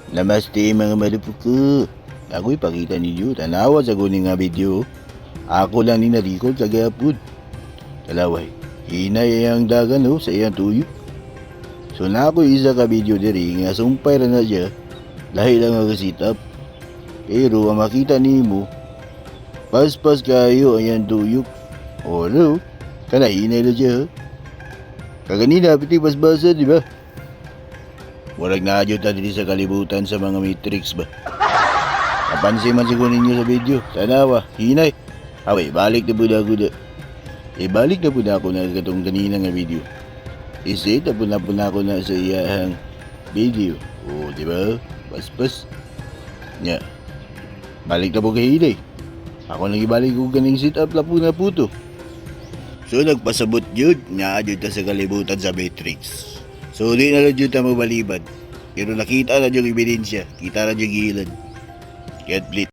Namaste, mga motherfucker. Ako'y pakita ninyo. Tanawa sa kuning nga video. Ako lang ni na-record kagapon. Talaway. Hinay ang dagan no, sa iyang tuyok. So na ako isa ka video diri nga sumpay ra na siya. Lahi lang ang sit up. Pero ang makita nimo, paspas kayo ang iyang tuyok. O no, kana hinay na siya. Kaganina, piti pasbasa, di ba? Walang na ta diri sa kalibutan sa mga Matrix ba? Napansin man siguro ninyo sa video. Tanawa, hinay. Away, balik na po na ako na. Eh, balik na po na ako na katong kanina nga video. Isi, tapos na po na ako na sa iyahang video. O, di ba? Paspas. Nya. Balik na po kay hinay. Ako nang ibalik ko ganing sit up la po na po to. So, nagpasabot yun. Nga, yun ta sa kalibutan sa Matrix. So, di na lang yun ta mabalibad. Pero nakita na yung ebidensya. Kita na yung gilan. Get blit.